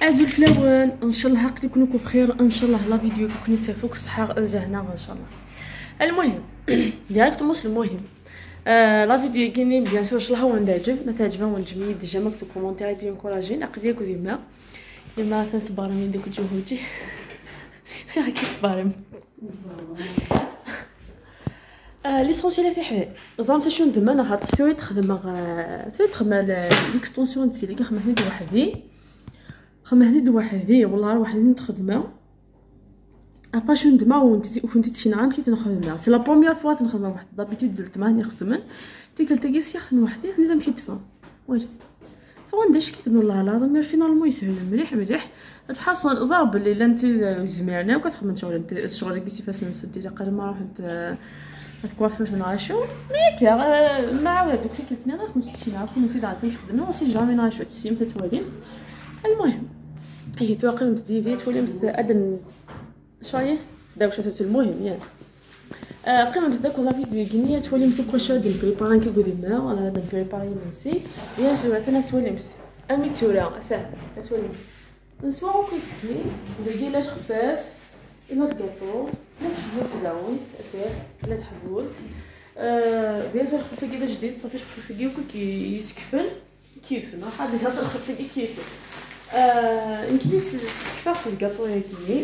ازول فلاون ان شاء الله تكونوا بخير ان شاء الله la vidéo كوني تفوك صحة زهنا ان شاء الله. المهم directement المهم la vidéo كيني bien sûr ان شاء الله هو ندعجب ما تعجبها ونجمي déjà ماك commentaire ديال encourager نقدر كل ما تنصبر من دوك جهودي كيف بارم l'essentiel في حبي زعما شنو ندم انا خاطر ثوي تخدم ثوي تخدم l'extension تسيلي خدمتني بوحدي خدمتني بوحدي والله وحدي نخدمها ابا شنو ندم وانت كنت تشين عام كي تنخدم c'est la première fois تنخدم وحدي d'habitude درت ماني نخدم ديك التاكيس يخدم وحدي ثاني تمشي تفا ويلي فونداش كي والله العظيم finalement يسهل مليح مليح تحصل زاب اللي لا انت زميرنا وكتخدم شغل انت الشغل كي فاس نسدي قال ما رحت كوافير نعيشو mais كا مع دوك كلتني غير 65 عام كنت عاد نخدم on sait jamais نعيشو تسيم تتوالي. المهم هي تواقي ديدي تولي ادن شوية سداو شافت المهم يعني قيمة بداك la vidéo كينيا تولي مثل كل شيء ديال préparer كي قولي ما ولا هذا préparer منسي bien sûr حتى ناس تولي مثل امي تورا ثا تولي نسوا كيفني داكي لاش خفاف الا الكاطو لا تحبوت داونت لا تحبوت bien sûr خفيف كي جديد صافي خفيف كي كي يسكفن كيف ما حد يصل خفيف كيف يمكن سكفاس الكاطو كي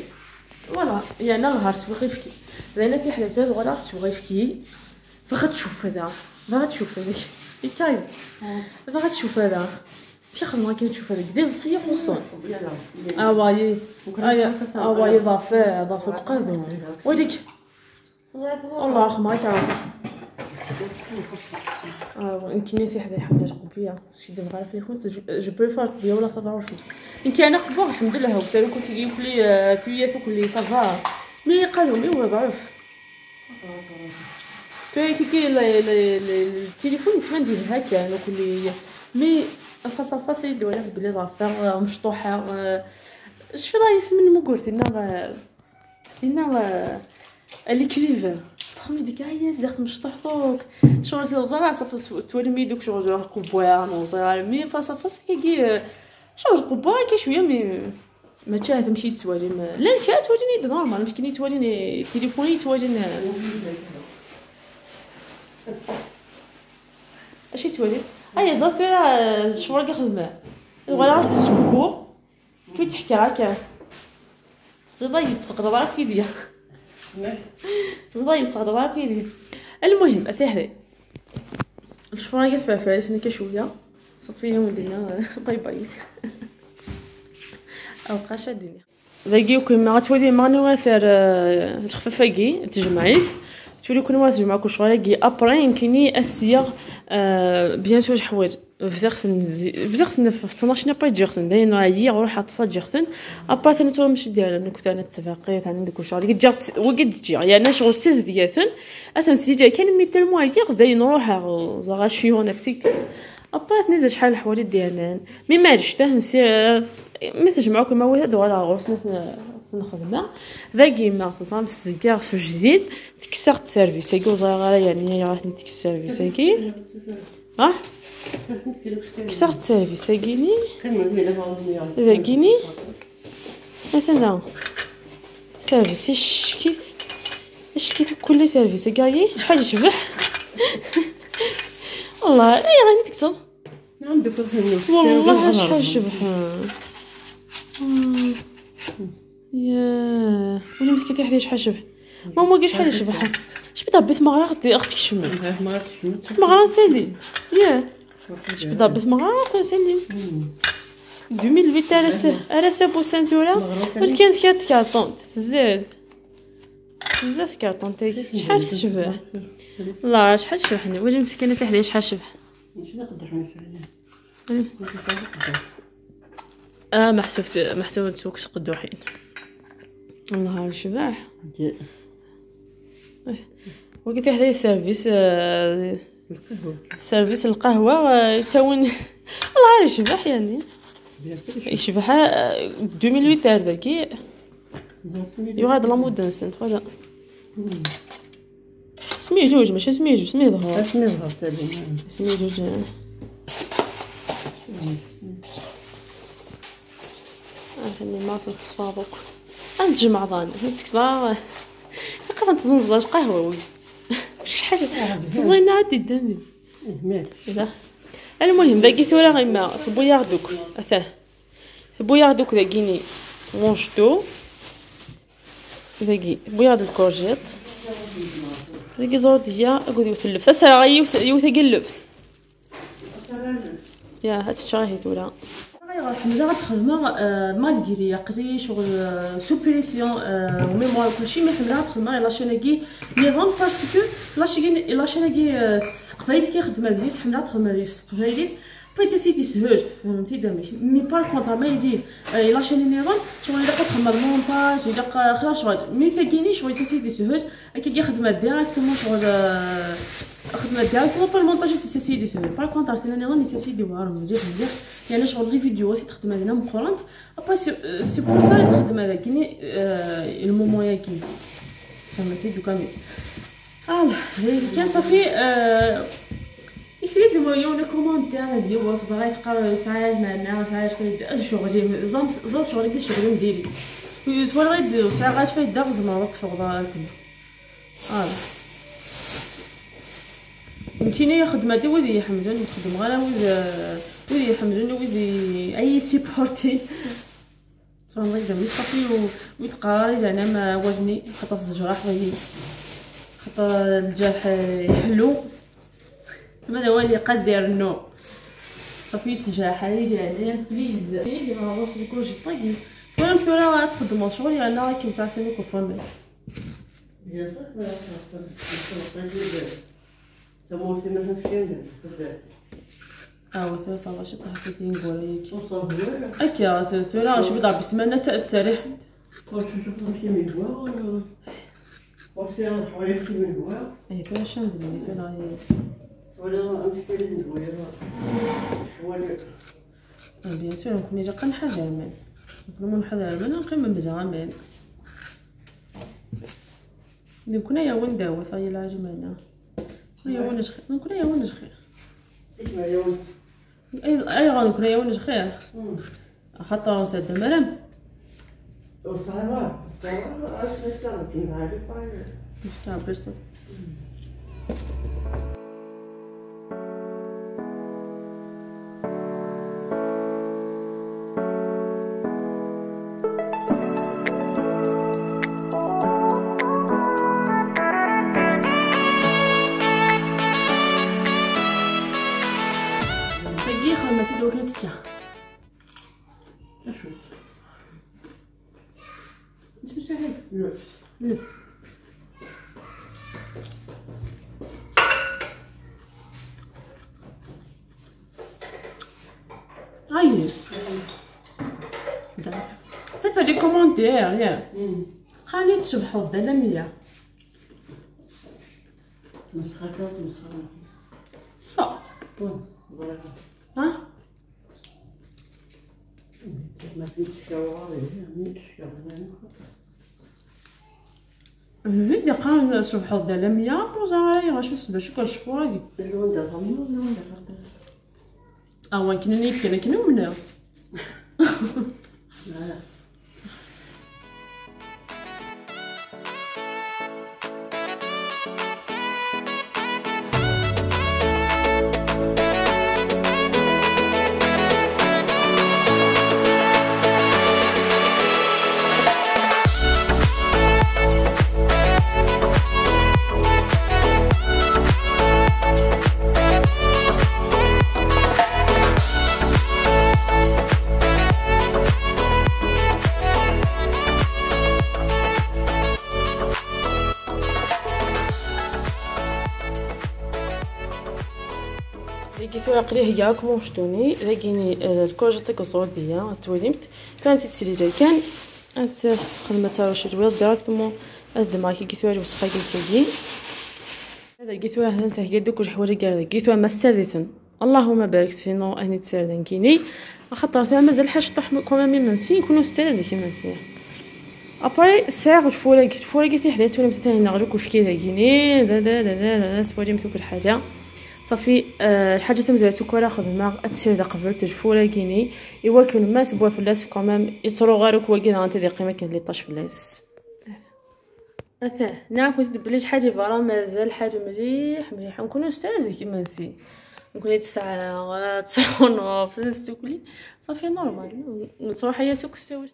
voilà يعني نهار سوغي فكي لان في حالات ولا سوغي فكي باغا تشوف هذا باغا تشوف هذاك يكاي باغا تشوف هذا ماشي خدمة كي تشوف هذاك دير صيح وصون اواي اواي ضافه ضافه بقادو وديك والله خما كا يمكن في حدا حاجة قبيه شي دابا غير في كنت je préfère قبيه ولا تضعفي يمكن انا قبوه الحمد لله وسالو كنت ياكلي تيات كلي ça va mais قالوا mais هو ضعف كي كي التليفون تبان دير هكا انا كلي mais face à face يدو على بلي ضعفه مشطوحه شفت رايس من مقورتي نا لنا l'écrivain خمي ديك هي زيخ مشطوح دوك شغل زعما صافي تولي مي دوك شغل قبوه وصغير mais face à face كي شغل قبوه كي شوية mais ما تشاه تمشي توالي لا نشا تواليني normal مش تواليني تليفوني تواليني اشي توالي هيا صافي راه شغل كخدمة ولا عرفت تشبكو كي تحكي هكا صيدا يتسقط راه كيديا صيدا يتسقط راه كيديا. المهم اثاهي الشفرة كتفعفعس نكا شوية صافي يوم الدنيا باي باي اوقاش الدنيا ذاكي كيما غتولي ماني غاثر تخففاكي تجمعيت تولي كل ما تجمع كل شغل كي ابري يمكنني اسيغ bien sûr حوايج بزاف بزاف في 12 با جيختن داين هي روح تصا جيختن ابا ثاني تو مش ديال نكت انا اتفاقية ثاني ديك الشغل كي جات وقد تجي يعني شغل سيز دياتن اثن سيدي كان مي تلمو كي غدا نروح زغا شيونه في تيكت ابا ثاني شحال الحوايج ديالنا mais ما عرفتش نسي مي تجمعوا كما هو هادو على غوص نخدمه ذاكي ما زعما تزكا سو جديد تكسرت service كي وزغا يعني راه نتكس service كي ها كسرت service كيني ذاكيني مثلا service شكيت شكيت كل service كاي شحال يشبح والله اي غادي تكسر والله شحال شبح يا ولي مسكيتي حدي شحال شبح ماما كي شحال شبح شبيت بيت مغرا اختك شمل مغرا سالي يا شبيت بيت مغرا سالي 2008 على سابو سانتورا ولكن كانت كارطون زاد زاد كارطون تاعي شحال تشبه الله شحال شبحني ولي مسكينه في حدي شحال شبح محسوب محسوب تسوق قدوحين الله شبح وقت حدا service القهوة service القهوة تاون الله يشبح يعني يشبح 2008 هذاك يغاد la mode نسنت voilà سمي جوج ماشي سمي جوج سمي ظهر سمي ظهر سمي جوج. ثاني ما تصفاضوك نتجمع ضان فهمتك صا تقدر تزنزل قهوة شي حاجة تزينا عادي داني المهم ذاكي ثورا غيما تبويا دوك اثاه تبويا دوك ذاكيني مونجتو ذاكي بويا ال courgette ذاكي زورديا اكو يوث اللفت اسرع يوث اللفت يا هاتشاهي ثورا حمله غتخدم malgré قري شغل sous pression و mémoire كلشي mais حمله غتخدم la chaîne كي نظام parce que la chaîne كي تقبايل كيخدم ديس حمله تخدم ديس تقبايل بغيتي سيدي سهول فهمتي دامي mais par contre ما يدي la chaîne نظام شغل الا كتخدم المونتاج الا خلاص شغل mais فاكيني شغل سيدي سهول كي كيخدم directement شغل خدمة directement par ال montage c'est سيدي سهول par contre سينا نظام سيدي وار مزيان مزيان يعني شغل les vidéos تخدم هنا مقرنت après c'est pour ça تخدم هذا كيني ال moment ياكي فهمتي دوكا mais voilà كان صافي يسري دو يوم commentaire ديال صغير تقرا ساعات معنا ساعات في شغل زام شغل كي شغل نديري تولي غير ساعات في الدار زعما تفوق تما voilà يمكن خدمة ودي يحملون نخدم غير ودي يحملون ودي اي supporter تفهم غير زعما صافي ويتقرا زعما ما وزني خاطر الجراح وهي خاطر الجرح يحلو ماذا هو اللي قاز النو صافي تجرح عليه please اللي ما وصل كلشي طاقي فوالا ثورا تخدم شغل يعني كي متعسمي كوفامي اوا ثورا صافا شي طاحت نقول لك اكا ثورا شي بضع بسمانه تسريح اي ثورا شنو ثورا bien sûr نكون جا نحذر من نكون نحذر من نقيم من نكون يا وين داو ثاي العجمانه يا وين خير نكون يا وين خير اي غنكون يا وين خير خاطر سد مرم اي صافي les commentaires يا خلي تشبحوا الدلميه صح ها فيديو قال شبحوا الدلميه بوزا غاش باش كنشوفوا اه كنا نيت كنا منا قلي هي كومون شتوني لاكيني ال courgette كزوديه توليمت كانت تسري كان انت خدمة تاع شي directement الدماغ كي كيثوالي وسخا كي هذا كيثوا هنا تهكي دوك الحوايج كاع كيثوا ما سردتن اللهم بارك sinon اني تسردن كيني خاطر فيها مازال حاجة طاح quand même منسي نكونوا ستازي كيما نسي après ساغ الفولاك الفولاك تي حداتو مثلا هنا غجوك في كي كيني لا لا لا لا سوالي مثل كل حاجة صافي الحاجة تمزوعتو كورا خدمة اتسير قبل تجفولا كيني ايوا كان ما سبوا فلاس كومام يطرو غير كوا كي انت دي قيمة كان لي طاش فلاس. اثا نعم كنت بليش حاجة فرا مازال حاجة مليح مليح نكونو استاذ كيما نسي نكون 9 9:30 تاكلي صافي نورمال تروح هي سوق السوي.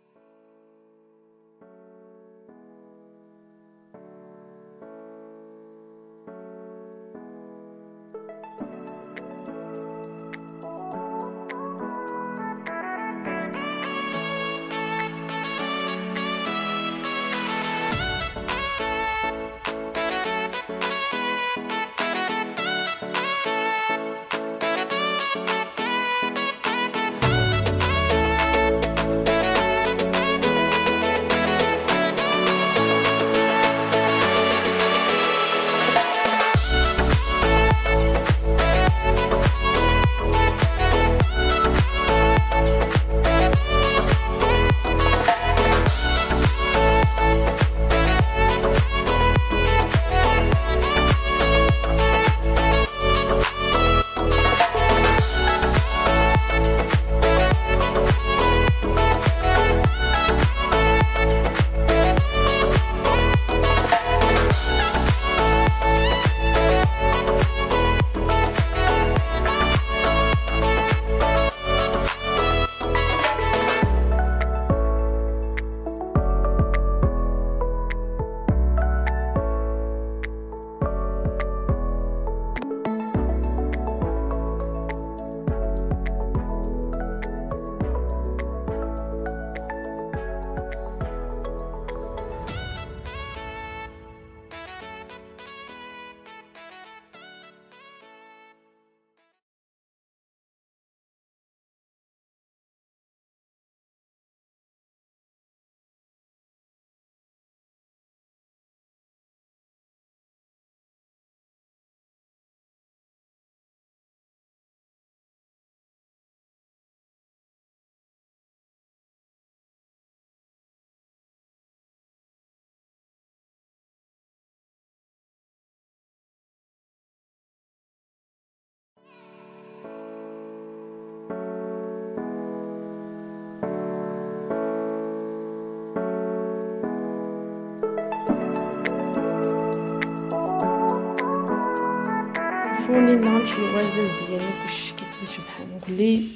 فوني نمشي الواجدة ديالي كلشي كيف شبحان كلي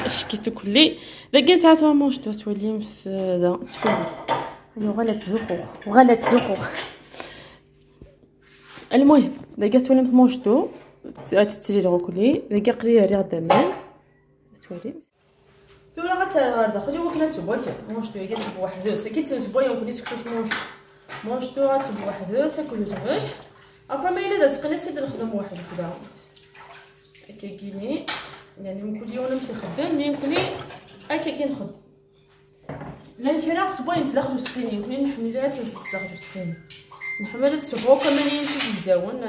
اش كيف كلي داك ساعات ما مونش تولي مثلا تولي وغلا تزوخو وغلا تزوخو. المهم داك تولي مونشتو تتري كلي داك قرية ري غدا تولي تولي غتغردا خرجي وكلا تبوك مونشتو كتبو واحد كي تبو يمكن سكسوس مونشتو غتبو واحد سكلو تبوش. ابا ما الا داز قنا سيد نخدم واحد سدا كيكيني يعني من كل يوم نمشي نخدم ملي نكوني هكا كنخدم لا نشرا صباين تدخلو سقيني نكوني نحمل تدخلو سقيني نحمل تسبو كمان يمشي الزاون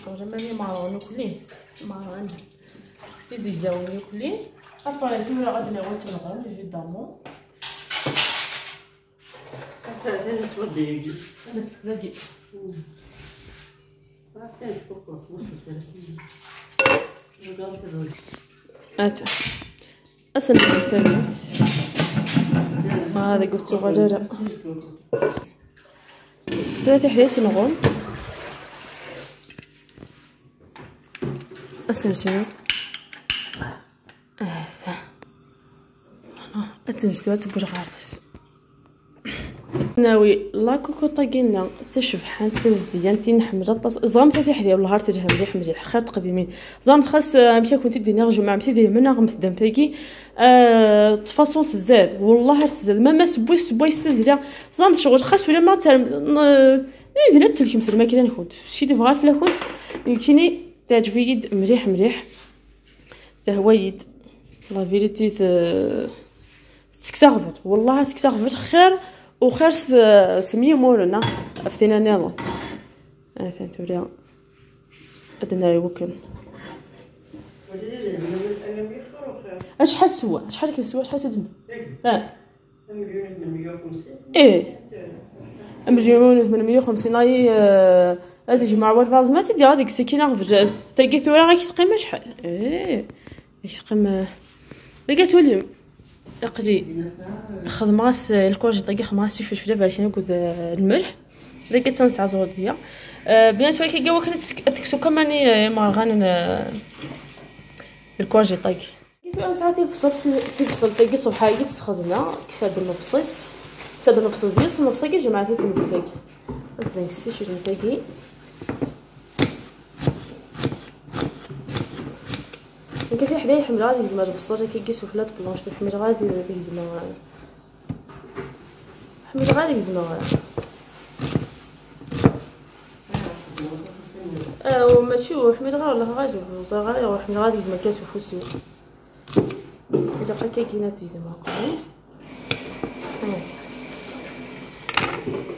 واحد ماني مارون كلي مارون تيزيزاون كلي ابا كيما غادي نعاود تنغم ايفيدامون هذا قلت غدارة ثلاثة حيات نغم أسنجد أتنجدو تبغى غارس ناوي لا كوكوطا كينا تشبحان تزديان تنحمل طاس زعما في حدي والله هار تجهم مليح مليح خير تقديمين زعما خاص مشى كنتي ديني جمعه مشي دي من غم تدم تاكي تفاصون تزاد والله هار تزاد ما سبوي سبوي استزرا زعما شغل خاص ولا ما دينا تلكم في الماكلة نكون شي دي فغا فلا كنت يمكنني تعجبيد مليح مليح تهويد لا فيريتي تكسغفت والله تكسغفت خير وخير سمي مورنا افتينا نيلا اثان تولي ادنا يوكل اشحال سوا شحال كيسوا شحال سدن ها ايه 1,850,000 هاي هذه جماعة والفاز ما تدي هذيك السكينة غفجات تاكي ثورة غير تقيم شحال ايه تقيم لقيت وليم اقدي خدمة الكوجيطه كي خدمة فلفله بالكين كود الملح لقيت تنسع زوديه بيان سور كي كوا كنت تكسو كماني مرغان الكوجيطه كيف ساعات تفصل تاكي صبحا كي تخدمه كيف النفصيص تاد النفص ديال النفص كي جمعتي تنبفاك اصلا كسي شي تاكي كاين حدايا حمل غادي زعما البصل كي سفلات بلونش حمل غادي زعما حمل غادي زعما وماشي وحمل غير ولا غادي غير وحمل غادي زعما كاس وفوسي اذا بقى كاينات زعما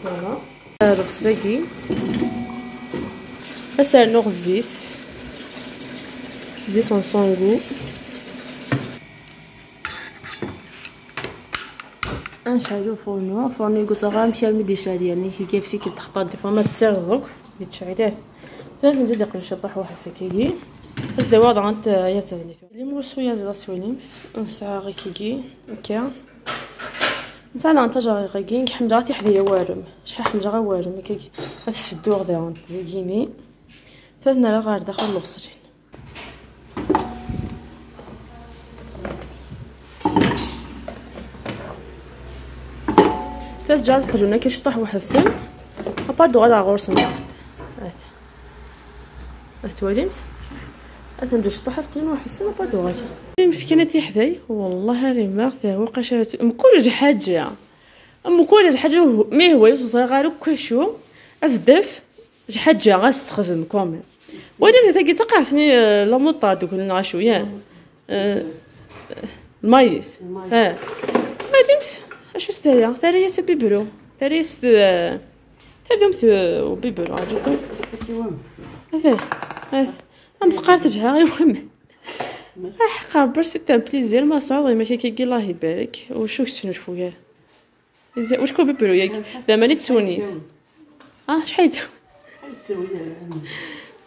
فوالا هذا البصله كي الزيت زيت en son goût. نشعلو فرنو فرنو قلت غير مشى مدي شعل يعني كي كيف كي تخطط دي فما تسير دوك دي تشعلات ثاني نزيد نقل شطح واحد سكيكي بس دي واضح انت يا تاني لي مورسو يا زلا سويليم نسعى غير كيكي هكا نسعى لا نتا غير كي حمد غاتي حدايا والو شحال حمد غير والو كي غتسدو غدا كيني ثلاثنا لا غير داخل البصلين ثلاث جار قجونا كيشطح واحد السن ابادو غادا غورسن تواليمت اتنجي شطح تقجون واحد السن ابادو غادا مسكينه تي حداي والله ري ما وقشات كل حاجة ام كل حاجة مي هو صغير كشو ازدف حاجة غاستخدم كومي ودي تاكي تقع سني لا موطاد وكل نعشو المايس ها ما اشو ستايا ثاريا سي بيبرو ثاريا تادومت بيبرو عجبكم هذا هذا ام فقرت جها غير وهم حقا بر سي ان بليزير ما صاضي ما كي الله يبارك وشو شنو شفويا وشكون بيبرو ياك زعما ني تسونيت شحال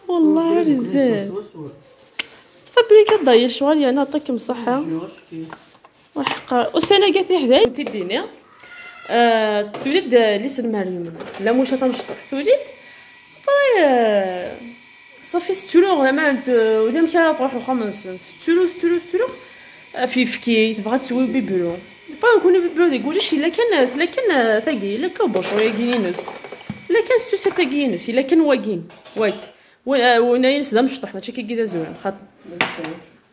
والله رزال تفبري كضيع شوال انا عطاك مصحه وحقا والسنة قالت لي حدايا تديني تولد ليس مريم لا مش تمشطح تولد براي صافي تولو زعما ولا مشى تروح خمس تولو تولو تولو في فكي تبغى تسوي بيبرو با نكونوا بيبرو يقولش الا كان الا كان ثقيل الا كان بوشو ياكينس الا كان سوسة تاكينس الا كان واكين واك وناينس لا مشطح ماشي كي كدا زوين خاطر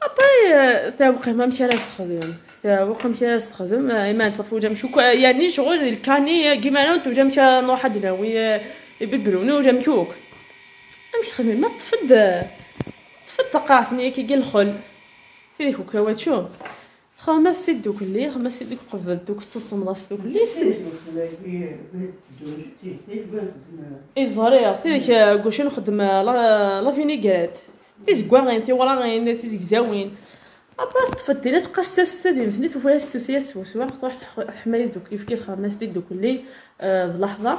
ابري ثاوق ما مشى لاش تخدم ثاوق مشى لاش تخدم ايمان صافو جا مشو يعني شغل الكاني كيما انا وجا مشى نروح دناوي ببرونو وجا مكوك امشي خدم ما تفد تقاعسني كي قال الخل سيدي كوكاوات شو خمس سيد دوك اللي خمس سيد دوك قبل دوك الصص ملاص دوك اللي اي زهري سيدي كوشي نخدم لا فينيكات تيزكواغين تيوراغين تيزكزاوين ابا تفدي تقسس تدي مثلي توفيا ستوسيا سوسوا تروح حمايز دوك كيف كيف خمس ديك دوك اللي لحظة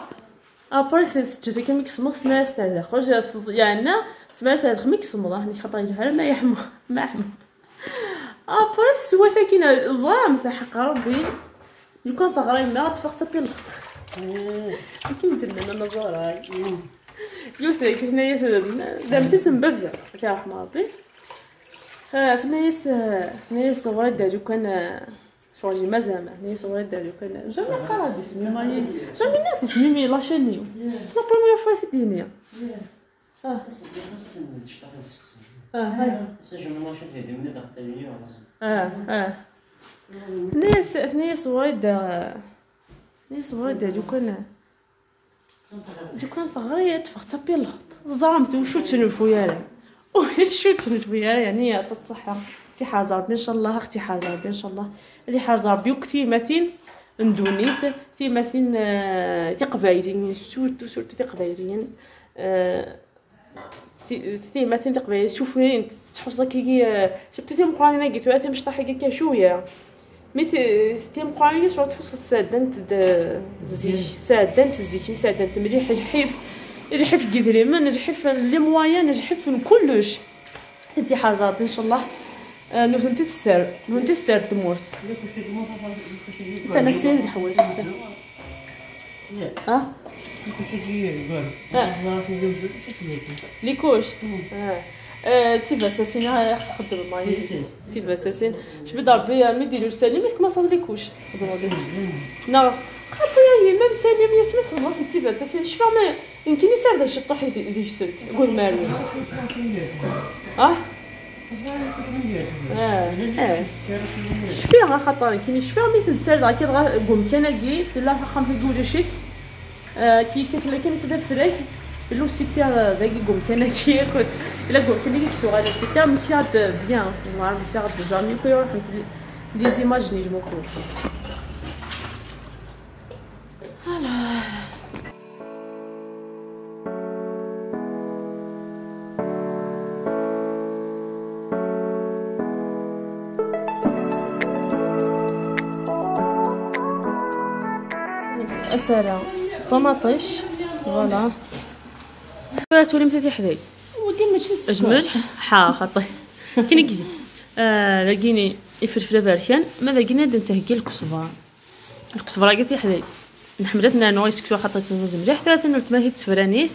ابا تسجد كي ميكسمو سماس تاع خرج يعني سماس تاع ميكسمو هني خاطر يجهل ما يحمو ما يحمو ابا سوا كاين ظلام تاع حق ربي لو كان ثغري ما تفقت بي كي درنا انا زوراي يوث هنايا زعما تسم بابا تاع رحمه ربي فنايا صغري دارو كان شغل ما زعما هنايا صغري دارو كان جامي قرا دي سمي ماي جامي نادي سمي مي لاشينيو سي لا بروميير فوا تديني هاي هنايا صغري هنايا صغري دارو كان كان ثغري تفقت بي الهط زعمت وشو تنفو يا وشو تنفو يا يعني عطات الصحة اختي حاجة ربي ان شاء الله اختي حاجة ربي ان شاء الله اللي حاجة ربي وكثير مثين ندونيت في مثين تقبايلين surtout surtout تقبايلين في مثين تقبايلين شوفي تحفظ كي surtout تي مقارنة قلت ثم شطح كي شوية مي تيمقعين شو تحس سادنت زيك سادنت زيك سادنت مليح جحيف جحيف قدري جحيف لي موايان جحيف كلش تدي حاجة ربي ان شاء الله نوثنتي في السر نوثنتي السر تمورت انا سير حوايج ها les couches تيبا ساسين خدم مايز تيبا ساسين شبي ضربي مي ديرو سالي مي كما صاد les couches نا خاطر هي même سالي مي سميت خدم راسي تيبا ساسين شفا ما يمكن يسار شي طوح يدير السلك قول مالو اه شفيها خاطر كاين شفيها مي تنسال كي بغا قوم كان كي في لا خام في كولشيت كي كيف كان تبدا فراك لو سيتي داك قوم كان كي كنت الا قوم كان كي كتو غادي سيتي ماشي عاد بيان ما عرفت غاد جامي كو يروح لي زيماج ني جو فوالا. أسرع طماطيش فوالا تولي مثل حداي ودي ماشي اجمل حا خاطي كاين كي لاكيني الفلفله باركان ما لاكيني نتهكي الكزبره الكزبره كي حداي نحملت نانو يسكتو خاطر تزيد مليح ثلاثة نلت ما هي تفرانيت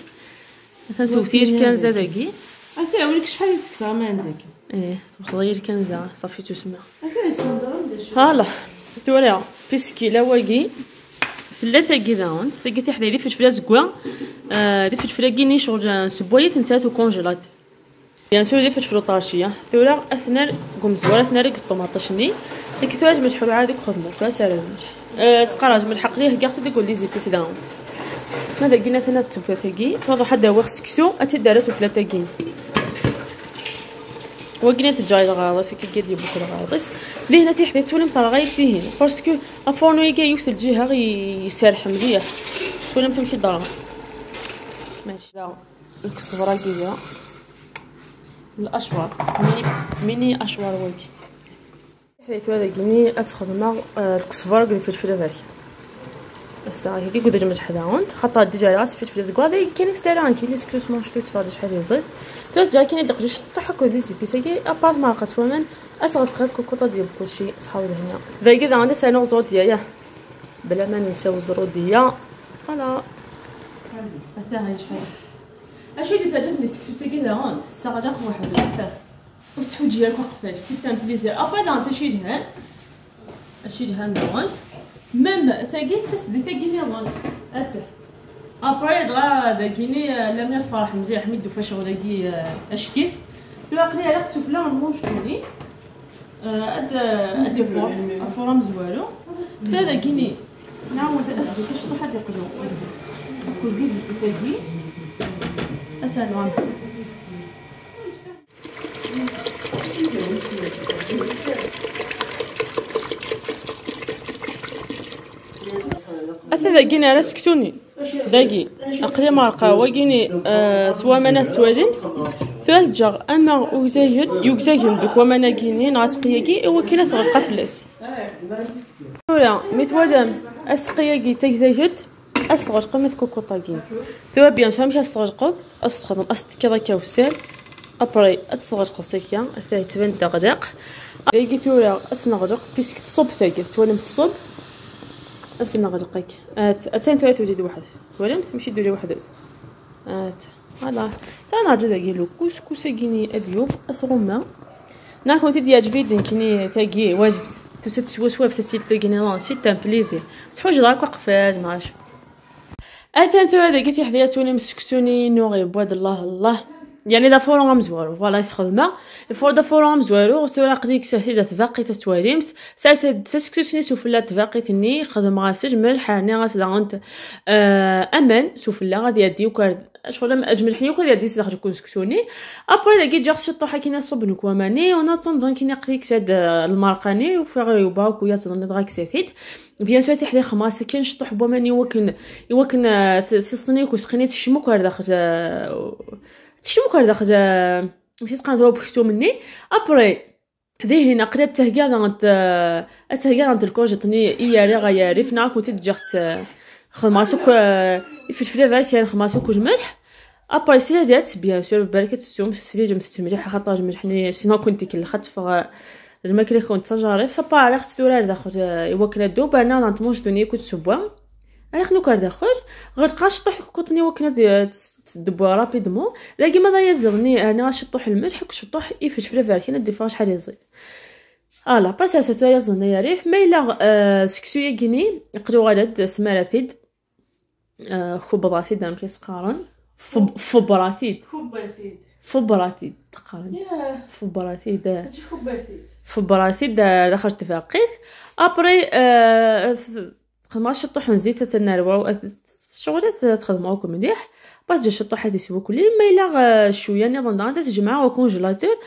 مثلا توتيش كان زاداكي اثا ولك شحال زدتك ما عندك ايه تغير كنزه صافي تسمى اثا فوالا توريا بيسكي لا واكي ثلاثة كيداون ثلاثة حدا لي فلفلة زكوا لي فلفلة كيني شغل سبويت نتاع كونجيلات بيان سور لي فلفلة طارشيه ثورا اثناء قوم زوره اثناء ريك الطوماطشني ديك ثواج ملح عادي خدمة ثوا سالة ملح سقراج ملح قليه كاع تقول لي زيبيس داون ماذا كينا ثنا تسوفلا تاكي توضح حدا هو خسكسو اتي دارت سوفلا تاكي وكنا تجاي غاضس كي كيدي بوك الغاضس لي هنا تيحدي تولي مطرغاي فيهن باسكو افورنو يكا يوث الجهة يسرح مليح تولي تمشي دارها ماشي الكزبره كيجا الاشوار ميني اشوار واكي حيت هذا كيني اسخدمه الكزبره الفلفله برك استاهي كي قدر ملح داونت خاطر ديجا راس فلفله زكوا هذا كاين ستاران كاين سكسوس مونشتو تفرج شحال يزيد ترجع كاين دقجوش طحك ودي زيبيسا كي ابار ما قسومن اصغر قاد كوكوطا ديال كلشي صحاو هنا ذاك كذا عندي سانو زوديه يا بلا ما ننساو الزروديه فوالا اثا هاي شحال اشي اللي تعجبني سكسو تاكي داونت الساعة واحد اثا وستحوجي لك وقفاش سي تان بليزير ابار انت شي جهان اشي جهان داونت ميم ثاقي تسدي ثاقي نيضون اته ابري دغا داكيني لم يفرح مزيان حميد فاش غداكي اشكيف توا قلي على السفلى ونمونشتوني اد فور افورا مزوالو تا داكيني نعاود اجي شي حد يقلو كل ديز بساكي اسالو عنه اثا داكيني على سكتوني داكي اقلي مرقه وكيني سوا مناس تواجن ثلاث جغ اما وزايد يوكزاين دوك ومانا كيني نعتقياكي ايوا كاين تغلق فلاس ولا مي تواجن اسقياكي تاكزايد استغرق ميت كوكوطاكين توا بيان شو مشى استغرق استخدم استكذا كوسال ابري استغرق سكيا ثاي تبان تغرق داكي تورا اسنغرق بيسك تصب ثاكي تولم تصب اسنغرقك اتان توا توجد واحد ولم تمشي دوجي واحد ات فوالا تا نرجع داكي لو كوسكوس كيني اديوب اثغما ناخذ تدي جبيد كيني تاكي واجب توسات سوا سوا في تسيت تاكيني لون سي تان بليزير تحوج دارك وقفاج ما عرفتش اثان توا داكي في حديا تولي مسكتوني نوغي بواد الله الله يعني دا فورون مزوارو فوالا يسخدم فور دا فورون مزوارو ثورا قديك سهل تباقي تتواريمت ساسكتوني سفلا تباقي ثني خدم غاسج ملح هاني غاس داونت امان سفلا غادي يدي وكار شغل اجمل حني وكان يدي سلاخ كون سكتوني ابري داكي جا شي طوحه كينا صوب نكواماني وانا طون كينا قديك ساد المرقاني وفي يباك ويا تظن دغاك سافيد بيان سور تحلي خماسه كاين شطح بوماني وكن وكن تسطني وسقيني تشمك داخل تشمك داخل مشيت قندرو بختو مني ابري دي هنا قريت تهكا تهكا غانت الكوجتني إياري غياري فنا كنت تجحت خدمة يفلفل ذاك خدمة كوج ملح ابري سي جات bien sûr بالك تسوم سي جات مليح خاطر ملحني sinon كنت كل خط فغ الماكلة كنت تجاري سا على خت تورا داخل يوكل دوب انا نانت دوني كنت سبوا انا خنو كار داخل غير قاش طيح كنت وكنا تدبوا rapidement لكن ماذا يزغني انا شطوح الملح كشطوح يفلفل فالك انا ديفا شحال يزيد voilà باس ساتو يزغني يا ريف ما الا سكسو يكني يقدروا غادي سماراتيد خبراتيد انا كيسقارن فبراتيد خبراتيد فبراتيد تقارن فبراتيد فبراتيد دخلت تفاقيت après خدمة شطوح نزيد تنروع الشغلات تخدموكم مليح باش تجي شطوح هادي سوا كل ما الا شوية نظن تجمع au congélateur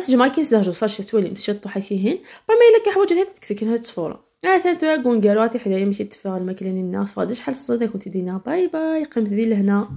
تجمع كي نسدرجو sachet تولي شطوح كيهين با ما الا كحوايج هاد تكسكن هاد الصفوره ثاني ثوا كونكارو حدايا مشيت تفاعل الماكلة الناس فاضي شحال الصدى كنت دينا bye bye قيمت دي لهنا.